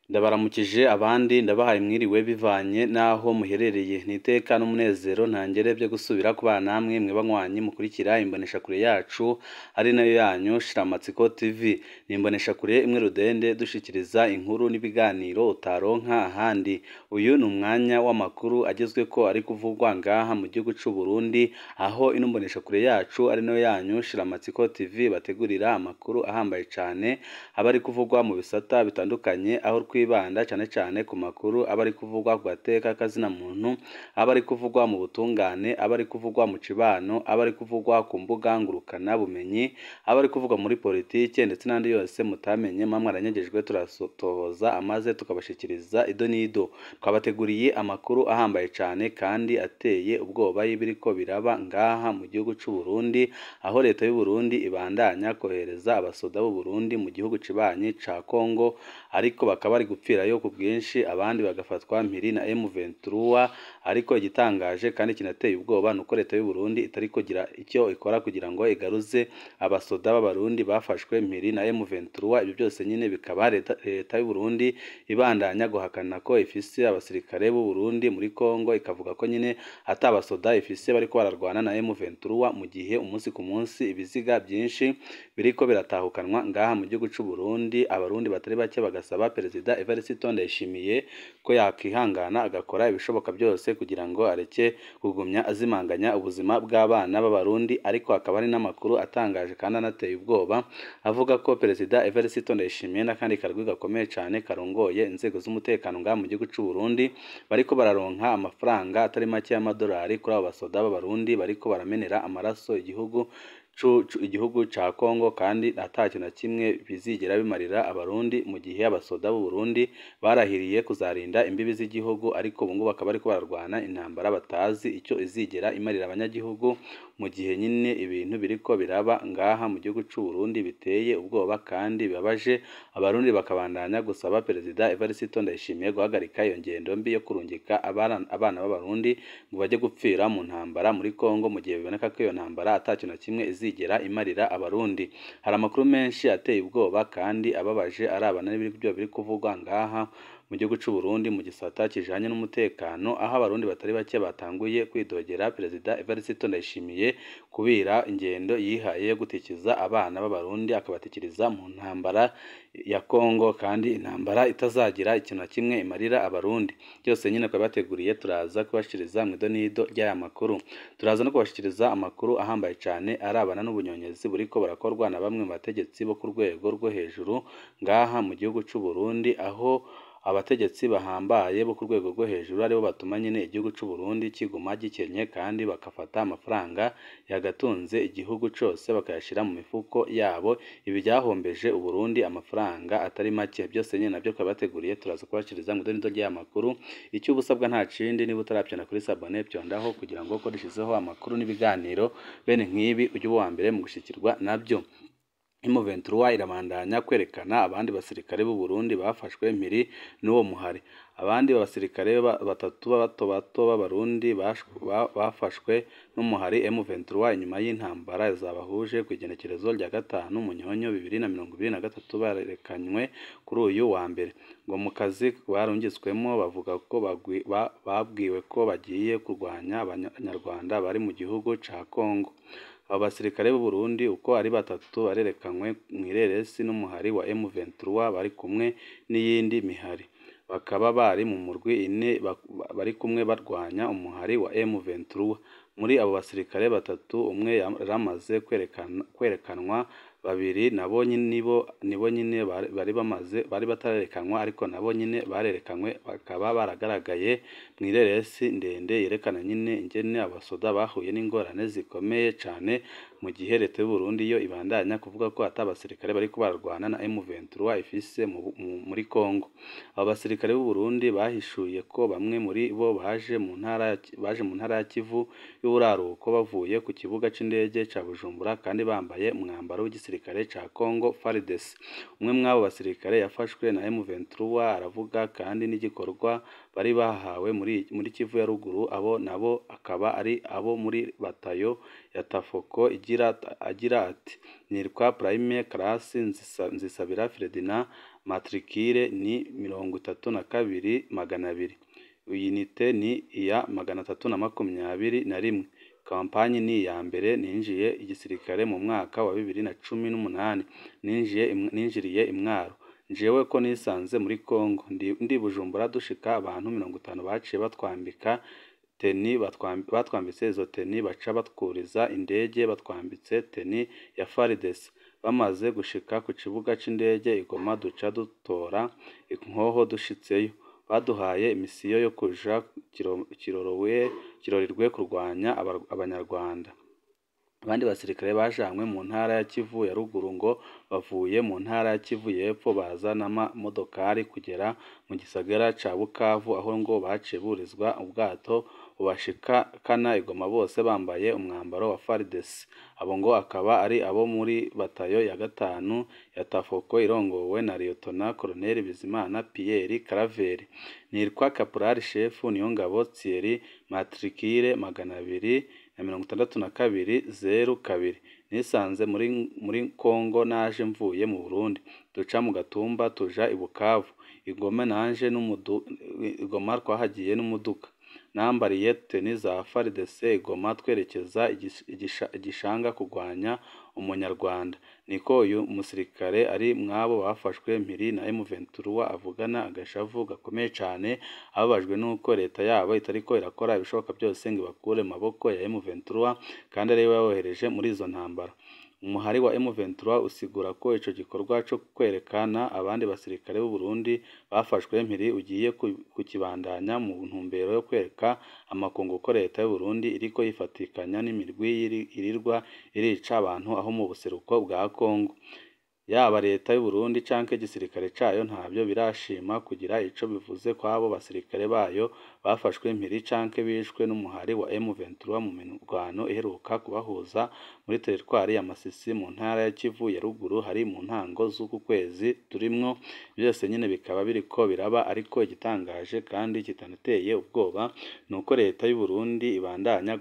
Ndabaramukije abandi ndabahaye mwiriwe bivanye n'aho muherereye. Ni iteka n'umunezero ntangere byo gusubira kubana namwe mwe banywanyi mukurikira imboneshakure yacu ari nayo yanyu Shiramatsiko TV. Ni imboneshakure imwe rudende dushikiriza inkuru n'ibiganiro utaronka ahandi. Uyu ni umwanya w'amakuru agezweko ari kuvugwa ngaha mu gihugu c'u Burundi, aho ino mboneshakure yacu ari nayo yanyu Shiramatsiko TV bategurira amakuru ahambaye cane aba ari kuvugwa mu bisata bitandukanye, aho twibanda cyane cyane ku makuru aba ari kuvugwa ku gateka kazina muntu, aba ari kuvugwa mu butungane, aba ari kuvugwa mu cibano, aba ari kuvugwa ku mbuga ngurukana bumenyi, aba ari kuvugwa muri politike ndetse n'andi yose mutamenye mwamwe aranyegejwe turatohoza amaze tukabashikiriza ido n'ido. Twabateguriye amakuru ahambaye cyane kandi ateye ubwoba y'ibiriko biraba ngaha mu gihugu c'u Burundi, aho leta y'u Burundi ibandanya kohereza abasoda b'u Burundi mu gihugu cibanyi ca Kongo, ariko bakaba bari gupfirayo ku bwinshi, abandi bagafatwa mpiri na M23. Ariko igitangaje kandi kinateye ubwoba nuko leta y'u Burundi itari kugira icyo ikora kugira ngo igaruze abasoda b'Abarundi bafashwe mpiri na M23. Ibyo byose nyine bikaba leta y'u Burundi ibandanya guhakana ko ifise abasirikare b'u Burundi muri Kongo, ikavuga ko nyine ata basoda ifise bariko bararwana na M23, mu gihe umunsi ku munsi ibiziga byinshi biriko biratahukanwa ngaha mu gihugu c'u Burundi. Abarundi batari bake bagasaba Perezida Evariste Ndayishimiye ko yakihangana agakora ibishoboka byose kugira ngo areke kugumya azimanganya ubuzima bw'abana b'Abarundi. Ariko hakaba hari n'amakuru atangaje kandi anateye ubwoba avuga ko Perezida Evariste Ndayishimiye n'akandi karwi gakomeye cyane karongoye inzego z'umutekano ngaha mu gihugu c'u Burundi bariko bararonka amafaranga atari make y'amadolari kuri abo basoda b'Abarundi bariko baramenera amaraso igihugu ca Kongo, kandi ata kintu na kimwe bizigera bimarira Abarundi, mu gihe abasoda b'u Burundi barahiriye kuzarinda imbibi z'igihugu, ariko ubu ngubu bakaba bariko bararwana intambara batazi icyo izigera imarira abanyagihugu, mu gihe nyine ibintu biriko biraba ngaha mu gihugu c'u Burundi biteye ubwoba kandi bibabaje. Abarundi bakabandanya gusaba Perezida Evariste Ndayishimiye guhagarika iyo ngendo mbi yo kurungika abana b'Abarundi ngo bajye gupfira mu ntambara muri Kongo, mu gihe biboneka ko iyo ntambara ata kintu na kimwe izigera imarira Abarundi. Hari amakuru menshi ateye ubwoba kandi ababaje arabana n'ibyo biri kuvugwa ngaha mu gihugu c'u Burundi mu gisata kijanye n'umutekano, aho Abarundi batari bake batanguye kwidogera Perezida Evariste Ndayishimiye kubira ingendo yihaye yo gutikiza abana b'Abarundi akabatikiriza mu ntambara ya Kongo, kandi intambara itazagira ikintu na kimwe imarira Abarundi. Byose nyine twabateguriye turaza kubashikiriza mu ido n'ido ry'aya makuru. Turaza no kubashikiriza amakuru ahambaye cyane arabana n'ubunyonyezi buriko burakorwa na bamwe mu bategetsi bo ku rwego rwo hejuru ngaha mu gihugu c'u Burundi, aho abategetsi bahambaye bo ku rwego rwo hejuru aribo batuma nyine igihugu c'u Burundi kiguma gikenye, kandi bakafata amafaranga yagatunze igihugu cose bakayashira mu mifuko yabo. Ibi byahombeje u Burundi amafaranga atari make. Byose nyine nabyo twabateguriye turaza kubashikiriza mu ido ry'aya makuru. Icyo ubusabwa nta kindi, niba utaravyonda kuri sabone vyondaho kugira ngo ko dushizeho amakuru n'ibiganiro bene nk'ibi ujye uba uwa mbere mu gushikirwa nabyo. M23 irabandanya kwerekana abandi basirikare b'u Burundi bafashwe mpiri n'uwo muhari. Abandi basirikare batatu bato bato b'Abarundi bafashwe n'umuhari M23 inyuma y'intambara zabahuje ku igenekerezo rya 5 Munyonyo 2023 barekanywe kuri uyu wa mbere. Ngo mu kazi barungitswemo bavuga ko babwiwe ko bagiye kurwanya Abanyarwanda bari mu gihugu ca Kongo. Abo basirikare b'u Burundi uko ari batatu barerekanywe mw'ireresi n'umuhari wa M23 bari kumwe n'iyindi mihari, bakaba bari mu murwi ine bari kumwe barwanya umuhari wa M23. Muri abo basirikare batatu umwe yaramaze kwerekanwa, babiri nabo nibo nyine bari batarerekanwa, ariko nabo nyine barerekanywe bakaba baragaragaye mw'ireresi ndende yerekana nyine ingene abasoda bahuye n'ingorane zikomeye cane, mu gihe leta y'u Burundi yo ibandanya kuvuga ko ata basirikare bariko bararwana na M23 ifise muri Kongo. Abo basirikare b'u Burundi bahishuye ko bamwe muri bo baje mu ntara ya Kivu y'uburaruko bavuye ku kibuga c'indege ca Bujumbura, kandi bambaye umwambaro w'igisirikare. n'igisirikare ca Congo FARDC. Umwe mw'abo basirikare yafashwe na M23 aravuga kandi n'igikorwa bari bahawe muri Kivu ya ruguru, abo nabo akaba ari abo muri batayo ya Tafoko agira ati: "Nitwa Prime Class Nzisabira Ferdinand, matricule ni 32200, unité ni iya 321, kampanyi ni iya mbere, ninjiye igisirikare mu mwaka wa 2018, ninjiriye imwaro njewe ko nisanze muri Congo, ndi Bujumbura dushika abantu 50 baciye batwambika teni, batwambitse izo teni baca batwuriza indege batwambitse teni ya FARDC. Bamaze gushika ku kibuga c'indege i Goma duca dutora inkoho dushitseyo, baduhaye imisiyo yo kuja Kirorirwe kurwanya abanyarwanda." Abandi basirikare bajanywe mu ntara ya Kivu ya ruguru ngo bavuye mu ntara ya Kivu y'epfo baza n'amamodokari kugera mu gisagara ca Bukavu, aho ngo baciye burizwa ubwato bubashikana i Goma bose bambaye umwambaro wa FARDC. Abo ngo akaba ari abo muri batayo ya 5 ya Tafoko irongowe na Lieutenant Colonel Bizimana Pierre Claver. Nitwa Caporal Chef Niyongabo Thierry, matricule 262 02, nisanze muri Congo naje mvuye mu Burundi, duca mu Gatumba tuja i Bukavu, i Goma naje i Goma twahagiye n'umuduga, nambariye teni za FARDC i Goma twerekeza igishanga kurwanya umunyarwanda. Niko uyu musirikare ari mwabo bafashwe mpiri na M23 avugana agashavu gakomeye cane, ababajwe nuko leta yabo itariko irakora ibishoboka byose ngo ibakure mu maboko ya M23 kandi ariyo yabohereje muri izo ntambara. Umuhari wa M23 usigura ko ico gikorwa co kwerekana abandi basirikare b'u Burundi bafashwe mpiri ugiye kukibandanya mu ntumbero yo kwereka amakungu ko leta y'u Burundi iriko yifatikanya n'imirwi irirwa irica abantu aho mu buseruko bwa Congo. Yaba leta y'u Burundi canke igisirikare cayo ntavyo birashima kugira ico bivuze kw'abo basirikare bayo bafashwe mpiri canke bishwe n'umuhari wa M23 mu mirwano iheruka kubahuza muri teritwari ya Masisi mu ntara ya Kivu ya ruguru, hari mu ntango z'uku kwezi turimwo. Byose nyine bikaba biriko biraba, ariko igitangaje kandi kitanateye ubwoba ni uko leta y'u Burundi ibandanya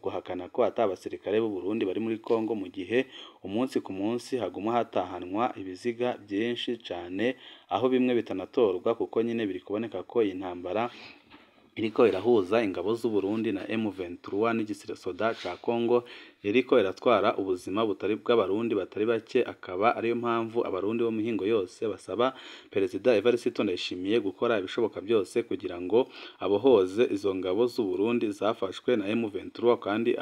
guhakana ko ata basirikare b'u Burundi bari muri Congo, mu gihe umunsi ku munsi haguma hatahanwa ibiziga byinshi cane, aho bimwe bitanatorwa kuko nyine biri kuboneka ko iyi ntambara iriko irahuza ingabo z'u Burundi na M23 n'igisoda ca Congo iriko iratwara ubuzima butari bw'abarundi batari bake, akaba ariyo mpamvu abarundi bo mihingo yose basaba Perezida Evariste Ndayishimiye gukora ibishoboka byose kugira ngo abohoze izo ngabo z'u Burundi zafashwe na M23 kandi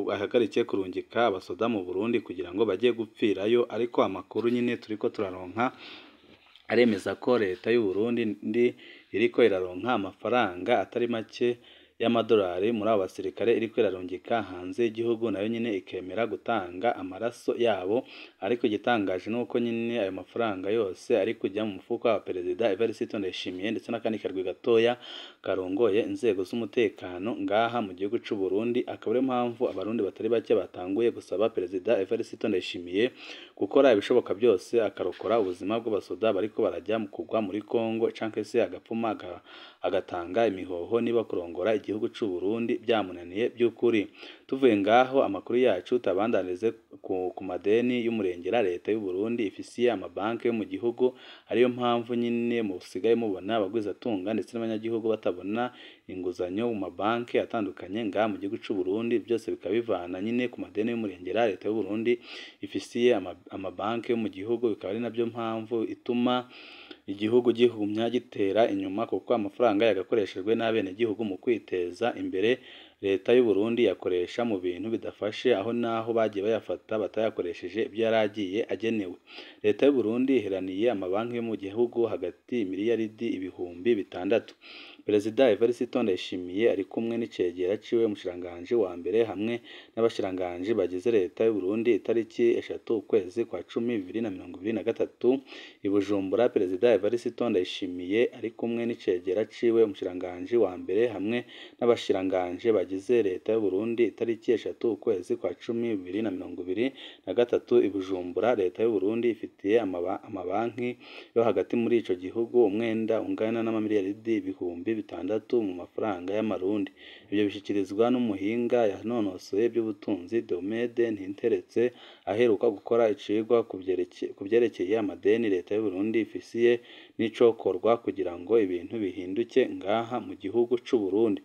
ahagarike kurungika abasoda mu Burundi kugira ngo bajye gupfirayo. Ariko amakuru nyine turiko turaronka aremeza ko leta y'u Burundi ndi iriko iraronka amafaranga atari make y'amadolari muri abo basirikare iriko irarungika hanze y'igihugu, nayo nyine ikemera gutanga amaraso yabo. Ariko igitangaje nuko nyine ayo mafaranga yose ari kujya mu mufuko wa Perezida Evariste Ndayishimiye ndetse n'akandi karwi gatoya karongoye inzego z'umutekano ngaha mu gihugu c'u Burundi. Akaba ariyo mpamvu abarundi batari bake batanguye gusaba Perezida Evariste Ndayishimiye gukora ibishoboka byose akarokora ubuzima bw'abasoda bariko barajya kugwa muri Congo, canke se agapfuma agatanga imihoho niba kurongora igihugu c'u Burundi byamunaniye by'ukuri. Tuvuye ngaho amakuru yacu tabandanize ku madeni y'umurengera leta y'u Burundi ifisiye amabanki yo mu gihugu, ariyo mpamvu nyine musigaye mubona abagwizatunga ndetse n'abanyagihugu batabona inguzanyo mu mabanki atandukanye ngaha mu gihugu c'u Burundi. Byose bikaba bivana nyine ku madeni y'umurengera leta y'u Burundi ifisiye amabanki yo mu gihugu, bikaba ari nabyo mpamvu ituma igihugu gihumya gitera inyuma, kuko amafaranga yagakoreshejwe n'abenegihugu mu kwiteza imbere leta y'u Burundi yakoresha mu bintu bidafashe, aho naho bagiye bayafata batayakoresheje ibyo yari agiye agenewe. Leta y'u Burundi iheraniye amabanki yo mu gihugu hagati miliyaridi 6,000. Perezida Evariste Ndayishimiye ari kumwe n'icegera ciwe umushikiranganji wa mbere hamwe n'abashikiranganji bagize leta y'u Burundi itariki 3 ukwezi kwa 10 2023 i Bujumbura. Perezida Evariste Ndayishimiye ari kumwe n'icegera ciwe umushikiranganji wa mbere hamwe n'abashikiranganji bagize leta y'u Burundi itariki 3 ukwezi kwa 10 2023 i Bujumbura. Leta y'u Burundi ifitiye amabanki yo hagati muri ico gihugu umwenda ungana n'amamiliyaridi 6,000 mu mafaranga y'amarundi. Ivyo bishikirizwa n'umuhinga yanonosoye ivy'ubutunzi Diomede Ntinteretse aheruka gukora icigwa ku vyerekeye amadeni leta y'u Burundi ifisiye n'icokorwa kugira ngo ibintu bihinduke ngaha mu gihugu c'u Burundi.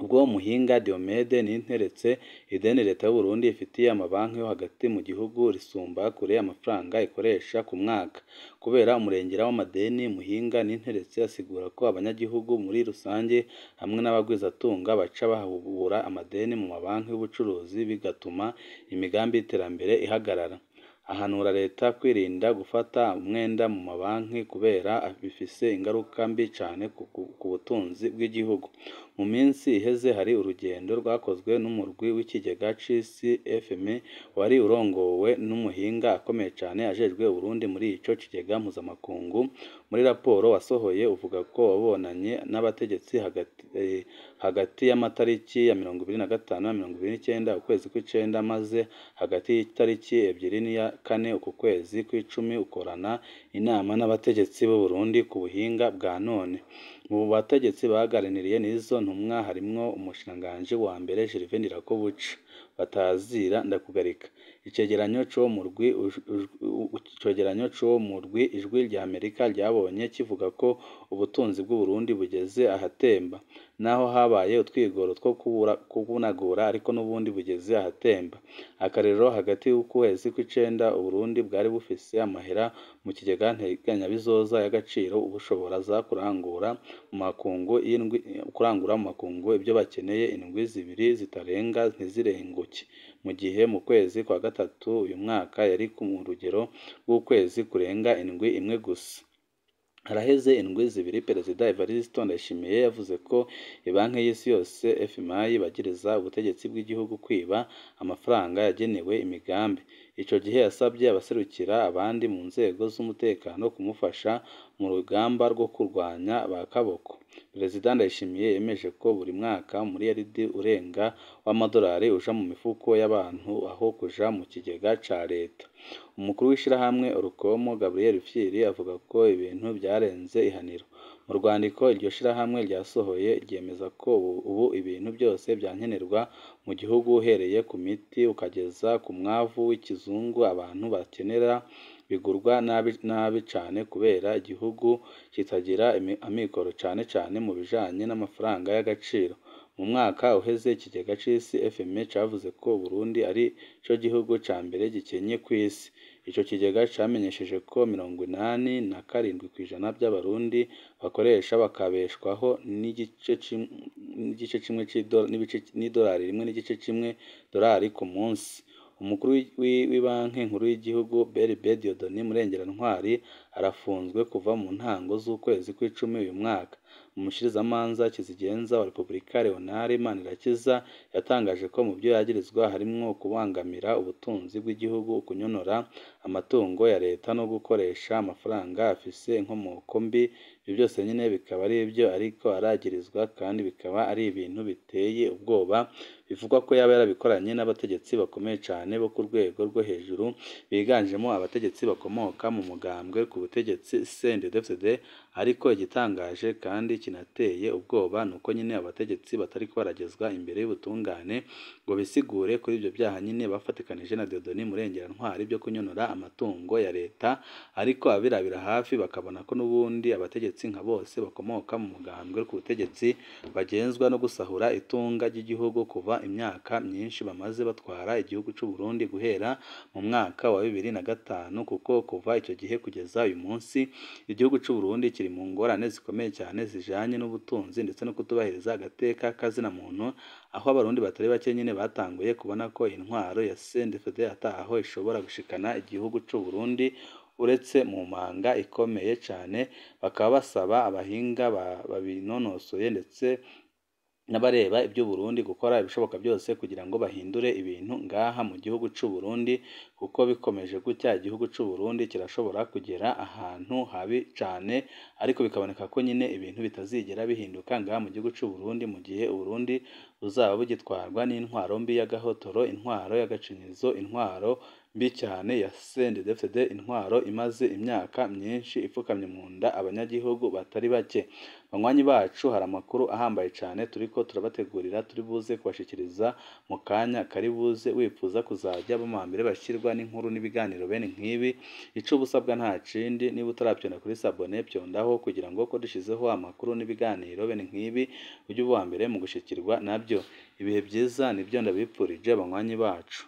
Ubwo muhinga Diomede Ninteretse, ideni leta y'u Burundi ifitiye amabanki yo hagati mu gihugu risumba kure amafaranga ikoresha ku mwaka. Kubera umurengera w'amadeni, Muhinga Ninteretse asigura ko abanyagihugu muri rusange hamwe n'abagwizatunga baca bahubura amadeni mu mabanki y'ubucuruzi, bigatuma imigambi y'iterambere ihagarara. Ahanura leta kwirinda gufata umwenda mu mabanki kubera bifise ingaruka mbi cane ku butunzi bw'igihugu. Mu minsi iheze hari urugendo rwakozwe n'umurwi w'ikigega c'isi FMI wari urongowe n'umuhinga akomeye cane ajejwe Uburundi muri ico kigega mpuzamakungu. Muri raporo wasohoye uvuga ko wabonanye n'abategetsi hagati y'amatariki ya 25 na 29 ukwezi kw'icenda, maze hagati y'itariki 2 n'iya 4 uku kwezi kw'icumi ukorana inama n'abategetsi b'u Burundi ku buhinga bwa none. Mu bategetsi baganiriye n'izo ntumwa harimwo umushikiranganji wa mbere Gervais Ndirakobuca batazira Ndakugarika. Icegeranyo c'uwo murwi Ijwi rya Amerika ryabonye kivuga ko ubutunzi bw'u Burundi bugeze ahatemba, naho habaye utwigoro two kubunagura ariko n'ubundi bugeze ahatemba. Akarorero, hagati y'ukwezi kw'icenda Uburundi bwari bufise amahera mu kigega nteganyabizoza y'agaciro bushobora kurangura mu makungu ivyo bakeneye indwi zibiri zitarenga ntizirenguke, mu gihe mu kwezi kwa gatatu uyu mwaka yari ku rugero rw'ukwezi kurenga indwi imwe gusa. Haraheze indwi zibiri Perezida Evariste Ndayishimiye yavuze ko Ibanki y'Isi Yose FMI bagiriza ubutegetsi bw'igihugu kwiba amafaranga yagenewe imigambi. Ico gihe yasabye abaserukira abandi mu nzego z'umutekano kumufasha mu rugamba rwo kurwanya ba kaboko. Perezida Ndayishimiye yemeje ko buri mwaka umuriyaridi urenga w'amadolari uja mu mifuko y'abantu aho kuja mu kigega ca leta. Umukuru w'ishirahamwe Orukomo Gabriel Rufyiri avuga ko ibintu vyarenze ihaniro. Mu rwandiko iryo shirahamwe ryasohoye ryemeza ko ubu ibintu byose vyankenerwa mu gihugu, uhereye ku miti ukageza ku mwavu w'ikizungu abantu bakenera, bigurwa nabi cane kubera igihugu kitagira amikoro cane cane mu bijanye n'amafaranga y'agaciro. Mu mwaka uheze ikigega c'isi FMI cavuze ko Uburundi ari co gihugu ca mbere gikenye kw'isi. Ico kigega camenyesheje ko 87% by'abarundi bakoresha bakabeshwaho n'igice kimwe n'idolari rimwe n'igice kimwe dolari ku munsi. Umukuru w'ibanki nkuru y'igihugu BRB Dieudonné Murengerantwari arafunzwe kuva mu ntango z'ukwezi kw'icumi uyu mwaka. Umushikirizamanza Kizigenza wa Repubulika Leonard Manirakiza yatangaje ko mu byo yagirizwa harimwo kubangamira ubutunzi bw'igihugu, kunyonora amatungo ya leta no gukoresha amafaranga afise inkomoko mbi. Ivyo byose nyene bikaba ari ivyo ariko aragirizwa, kandi bikaba ari ibintu biteye ubwoba, bivugwa ko yaba yarabikoranye n'abategetsi bakomeye cane bo ku rwego rwo hejuru, biganjemo abategetsi bakomoka mu mugambwe ku butegetsi CNDD-FDD. Ariko igitangaje kandi kinateye ubwoba nuko nyine abategetsi batariko baragezwa imbere y'ubutungane ngo bisigure kuri ivyo vyaha nyine bafatikanije na Dieudonné Murengerantwari byo kunyonora amatungo ya leta, ariko abirabira hafi bakabona ko n'ubundi abategetsi nka bose bakomoka mu mugambwe ku butegetsi bagenzwa no gusahura itunga ry'igihugu kuva imyaka myinshi bamaze batwara igihugu c'u Burundi guhera mu mwaka wa 2005, kuko kuva ico gihe kugeza uyu munsi igihugu c'u Burundi kiri mu ngorane zikomeye cyane zijanye n'ubutunzi ndetse no kutubahiriza agateka kazina muntu, aho abarundi batari bake nyine batanguye kubona ko intwaro ya CNDD-FDD ataho ishobora gushikana igihugu c'u Burundi. uretse mu manga ikomeye cane. Bakaba basaba abahinga babinonosoye ndetse n'abareba iby'Uburundi gukora ibishoboka byose kugira ngo bahindure ibintu ngaha mu gihugu c'u Burundi, kuko bikomeje gutya igihugu c'u Burundi kirashobora kugera ahantu habi cane, ariko bikaboneka ko nyine ibintu bitazigera bihinduka ngaha mu gihugu c'u Burundi mu gihe Uburundi buzaba bugitwarwa n'intwaro mbi y'agahotoro, intwaro y'agacinyizo, intwaro mbi cyane ya CNDD-FDD, intwaro imaze imyaka myinshi ipfukamye mu nda abanyagihugu batari bake. Banywanyi bacu, hari amakuru ahambaye cyane turiko turabategurira turi buze kubashikiriza mu kanya kari buze. Wifuza kuzajya mu mbere bashyirwa n'inkuru n'ibiganiro bene nk'ibi, ico ubusabwa nta kindi, niba utaravyonda kuri sabone vyondaho kugira ngo ko dushizeho amakuru n'ibiganiro bene nk'ibi ujye uba uwa mbere mu gushikirwa nabyo. Ibihe byiza nibyo ndabipfurije banywanyi bacu.